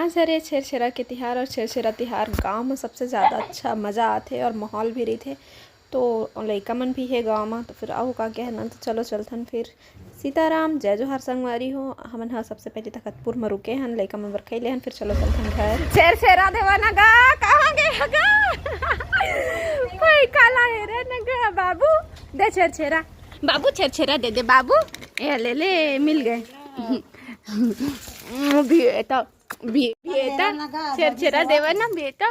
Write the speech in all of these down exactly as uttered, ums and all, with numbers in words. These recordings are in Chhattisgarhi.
सर, ये छेरछेरा के तिहार और छेरछेरा तिहार गांव में सबसे ज़्यादा अच्छा मज़ा आथे और माहौल भी रहिथे। तो लइका मन भी हे गांव में, तो फिर अउ का कहे ना, तो चलो चलथन फिर। सीताराम, जय जोहार संगवारी हो। हमन ह सबसे पहले तखतपुर में रुके हन, लइका मन बर खइले हन, फिर चलो चलथन घर। छेरछेरा देवा ना गा, कहाँ गे गा? कोई काला हे रे ना गा बाबू, दे छेरछेरा। बाबू छेरछेरा दे दे बाबू। ए ले ले, मिल गए। भी तो बे-, बेटा, छेरछेरा देवा ना बेटा,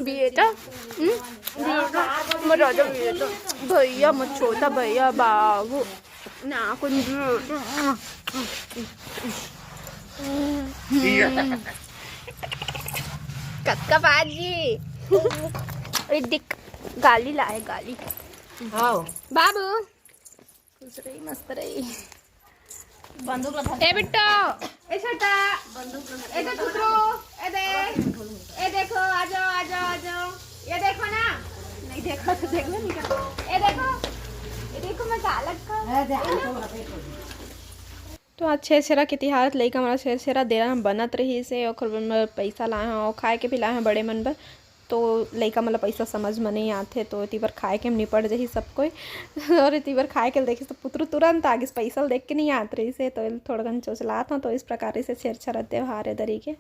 बेटा, हम्म? बेटा, मोर राजा बेटा, भैया, मोर छोटा भैया, बाबू, ना कुछ। कक्का बाजी, ए देख, गाली लाए, गाली। हाँ। बाबू, खुश रही, मस्त रही। बंदूक ला धर। ए बिट्टो, ए छोटा, बंदूक ला ए दे धर। छुतरू, ए दे, ए देखो, आ जाओ, आ जाओ, आ जाओ। ये देखो ना, नहीं देखो तो देख लो, नहीं देखो। ए देखो, ए देखो, मैं कालक का। ए दे, आ जाओ, आ देखो। तो आज छेरछेरा के तिहार, लइका मन ला छेरछेरा देना बनत रहिस हे, ओकर बर मैं पैसा लाए हंव, खाए के भी लाए हंव बड़े मन बर। तो लइका मन ला पैसा समझ में नहीं आथे, तो एती बर खाए के म निपट जही सब कोई। और एती बर खाए के ल देखिस तो पुतरू तुरंत आगिस, पैसा ल देख के नहीं आत रहिस हे, तो एल थोड़कन चोचलात हंव। तो इस प्रकार से छेरछेरा त्योहार ए दरी के।